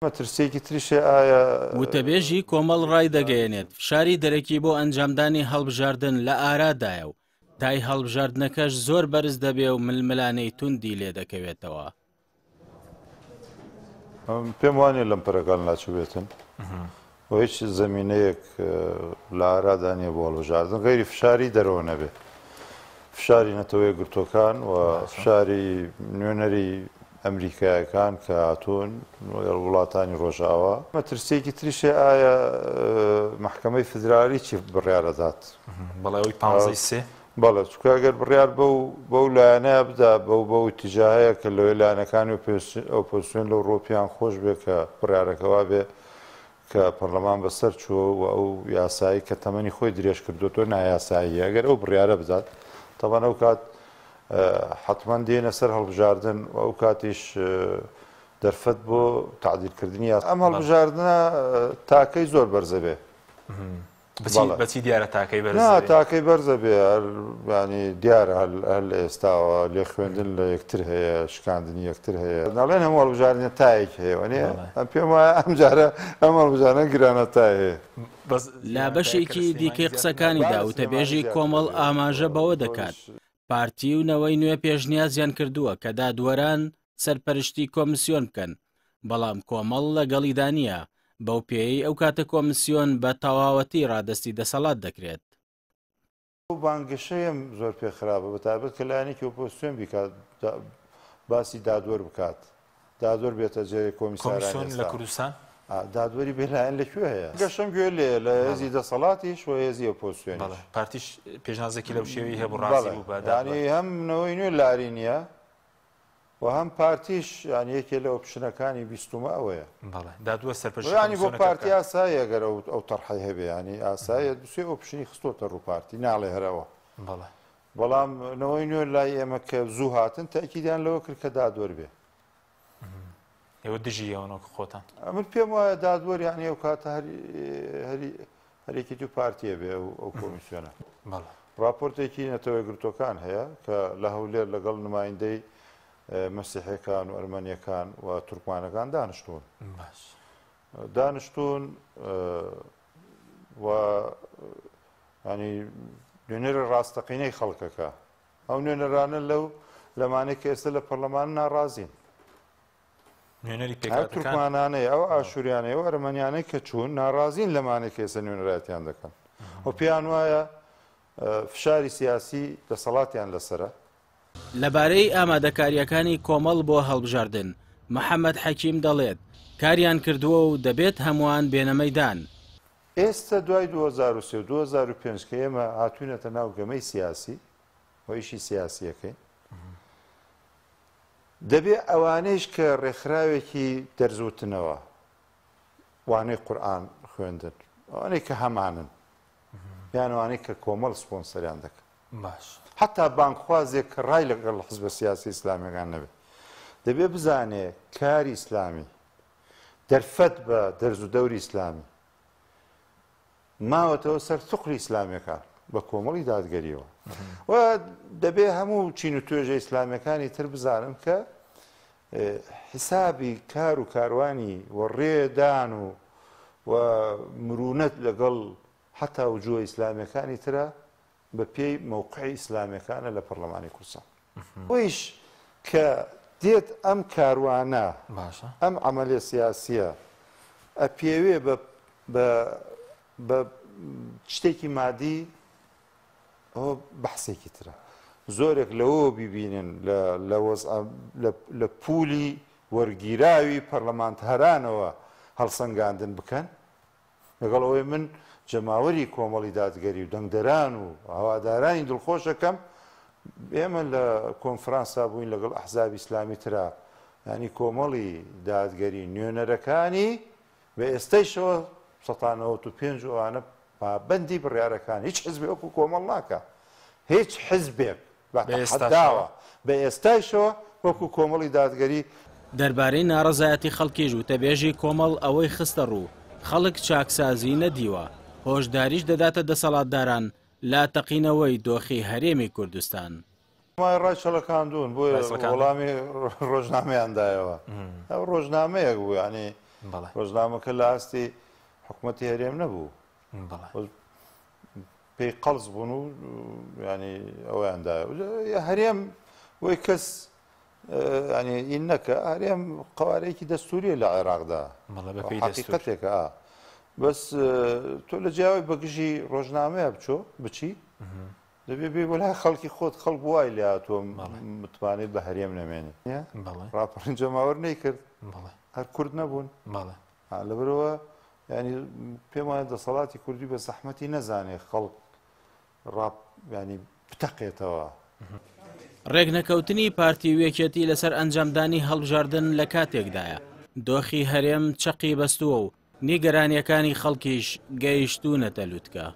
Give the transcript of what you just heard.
مەترسییەکی تریش هەیە ئایا. وتەبێژی کۆمەڵ ڕایدەگەیەنێت، فشاری دەرەکی بۆ ئەنجامدانی هەڵبژاردن لە ئارادایە و تای هەڵبژاردنەکەش زۆر بەرز دەبێ و ململانێی توندی لێدەکەوێتەوە. پێم وانیە لەم پەرەکان لاچوبێتن و هیچ زەمینەیەک لە ئارادا نیە بۆ هەڵبژاردن غەیری فشاری دەرەوە نەبێ فشاری نەتەوە یەکگرتووەکان و فشاری نوێنەری ئەمریکایەکان کە هاتوون وڵاتانی ڕۆژاوا. مەترسیەکی تریش هەیە ئایا مەحکەمەی فیدرالی چی بڕیارەدات؟ بەڵێ ئەوی پانزەی سێ. بەڵێ چونکە ئەگەر بڕیار بەو بەو لایەنەیە بدا بەو بەو ئیتیجاهەیە کە لەوێ لایەنەکانی ئۆپۆزسیۆن لەو ڕووە پێیان خۆش بێ کە بڕیارەکە وا بێ کە پەرلەمان بەسەر چووە و ئەو یاسایی کە تەمەنی خۆی درێژ کردووەتەوە نایاساییە ئەگەر ئەو بڕیارە بدات تەبعەن ئەو کات حەتمەن دێنە سەر هەڵبژاردن و ئەو کاتیش دەرفەت بۆ تەعدیلکردنی یاسا ئەم هەڵبژاردنە تاکەی زۆر بەرزە بێ. بەچی دیارە تاکەی بەرز نا تاکەی بەرزە بێ هەر ینی دیارە هەر لە ئێستاوە لێ خوێندن لە یەکتر هەیە شکاندنی یەکتر هەیە ناڵێن هەموو هەڵبژاردنە تایەک هەیە وەنیە ئەم پێم وایە ئەم جارە ئەم هەڵبژاردنە گرانە تای هەیە. لە بەشێکی دیکەی قسەکانیدا وتەبێژی کۆمەڵ ئاماژە بەوە دەکات، پارتی و نەوەی نوێ پێشنیازیان کردووە کە دادوەران سەرپەرشتی کۆمسیۆن بکەن، بەڵام کۆمەڵ لەگەڵیدا نییە، بەو پێیەی ئەو کاتە کۆمسیۆن بە تەواوەتی ڕادەستی دەسەڵات دەکرێت. ئەو بانگەشەیەم زۆر پێ خراپە بە تایبەت کە لایەنێکی ئۆپۆزسیۆن بیکات باسی دادوەر بکات دادوەر بێتە جێ کۆمیسارانی کۆمیسیۆن لە کوردستان؟ دادوەری بێلایەن لە کوێ هەیە؟ گەشەم گوێ لێیە لە هێزی دەسەڵاتیش و هێزی ئۆپۆزسیۆنیش. بەڵێ پارتیش پێشنازێکی لەو شێوەی هەبوو ڕازی بوو بە دادوەر. یانی هەم نەوەی نوێ لاری نییە و هەم پارتیش یانی یەکێ لە ئۆپشنەکانی بیستومە ئەوەیە. بەڵێ دادوەر سەرپەرشتی یانی بۆ کۆمیسیۆنەکە پارتی بکات. ئاساییە گەر ئەو تەرحەی هەبێ یانی ئاساییە دوسێ ئۆپشنی خستۆتە ڕوو پارتی ناڵێ هەر ئەوە. بەڵێ. بەڵام نەوەی نوێ لای ئێمە کە زوو هاتن تەئکیدیان لەوە کرد کە دادوەر بێ. ئێوە دژی ئەوەن وەک خۆتان؟ ئەمن پێم وایە دادوەر یانی ئەو کاتە هەر هەری هەر یەکێتی و پارتیە بێ ئەو کۆمیسیۆنە. بەڵێ. ڕاپۆرتێکی نەتەوە یەکگرتووەکان هەیە کە لە هەولێر لەگەڵ نمایندەی مەسیحیەکان و ئەرمەنیەکان و تورکمانەکان دانیشتوون. باش. دانیشتوون و ینی نوێنەری ڕاستەقینەی خەڵکەکە ئەو نوێنەرانە لەو لەمانەی کە ئێستا لە پەرلەمان ناڕازین. نوێنەری ئەو پێکهاتەکان تورکمانانەی ئەو ئاشوریانەی ئەو ئەرمەنیانەی کە چوون ناڕازین لەمانەی کە ئێستا نوێنەرایەتیان دەکەن و پێیان وایە فشاری سیاسی دەسەڵاتیان لەسەرە. لەبارەی ئامادەکارییەکانی کۆمەڵ بۆ هەڵبژاردن، محەمەد حەکیم دەڵێت، کاریان کردووە و دەبێت هەمووان بێنە مەیدان. ئێستا دوای 2003 و 2005 کە ئێمە هاتووینەتە ناو گەمەی سیاسی و ئیشی سیاسییەکەین، دەبێ ئەوانەیش کە ڕێکخراوێکی دەرزوتنەوە، وانەی قورئان خوێندن، ئەوانەی کە هەمانن، یان ئەوانەی کە کۆمەڵ سپۆنسەریان دەکەن، باش. حەتا بانگخوازێک کە ڕای لەگەڵ حزبە سیاسی ئیسلامیەکان نەبێت، دەبێ بزانێ کاری ئیسلامی، دەرفەت بە دەرز و دەوری ئیسلامی، ماوەتەوە سەر ثقلی ئیسلامیەکان بە کۆمەڵی دادگەریەوە و دەبێ هەموو چین و توێژە ئیسلامیەکانی تر بزانن کە حسابی کار و کاروانی و ڕێدان و و مرونەت لەگەڵ حتا وجوە ئیسلامیەکانی ترە بە پێی مەوقعی ئیسلامیەکانە لە پەرلەمانی کوردستان. ئەوەیش کە دێت ئەم کاروانە، ئەم عەمەلیە سیاسیە ئەپێوێ بە بە بە شتێکی مادی، ئەوە بەحسێکی ترە. زۆرێک لەوەوە بیبینن لە لە وەزع لە لە پولی وەرگیراوی پەرلەمانتارانەوە هەڵسەنگاندن بکەن، لەگەڵ ئەوەی من جەماوەری کۆمەڵی دادگەری و دەنگدەران و هەوادارانی دڵخۆشەکەم، ئێمە لە کۆنفرانسا بووین لەگەڵ ئەحزابی ئیسلامی ترا، یانی کۆمەڵی دادگەری نوێنەرەکانی بە ئێستەیشەوە 195 و ئەوانە پابەندی بڕیارەکان، هیچ حزبێک وەکو کۆمەڵ ناکا، هیچ حزبێک بە تەحەداوە بە ئێستایشەوە وەکو کۆمەڵی دادگەری. دەربارەی ناڕەزایەتی خەڵکیش وتەبێژی کۆمەڵ ئەوەی خستەڕوو، خەڵک چاکسازی نەدیوە، هۆشداریش دەداتە دەسەڵاتداران لە تەقینەوەی دۆخی هەرێمی کوردستان. مای ڕایچەڵەکاندوون بۆیە وەڵامی ڕۆژنامەیان دایەوە. ئەو ڕۆژنامەیەک بوو یانی. ڕۆژنامەکە لە ئاستی حکومەتی هەرێم نەبوو. پێی قەڵس بوون و ینی ئەویان دا هەرێم وەی کەس ینی ئین نەکە هەرێم قوارەیەکی دەستوریە لە عێراقدا حقیقەتێکە بەس تۆ لە جیاوی بەگژی ڕۆژنامەیە بچۆ بچی دەبێ بێ بۆ لای خەڵکی خۆت خەڵک وای لێ هاتووە متمانەی بە هەرێم نەمێنێ ڕاپەڕین جەماوەر نەیکرد هەر کورد نەبوون لەبەرەوە ینی پێم وایە دەسەڵاتی کوردی بە زەحمەتی نەزانێ خەڵک ڕاپ ینی بتەقێتەوە. ڕێکنەکەوتنی پارتی و یەکێتی لەسەر ئەنجامدانی هەڵبژاردن لە کاتێکدایە دۆخی هەرێم چەقی بەستووە و نیگەرانییەکانی خەڵکیش گەیشتوونەتە لوتکە.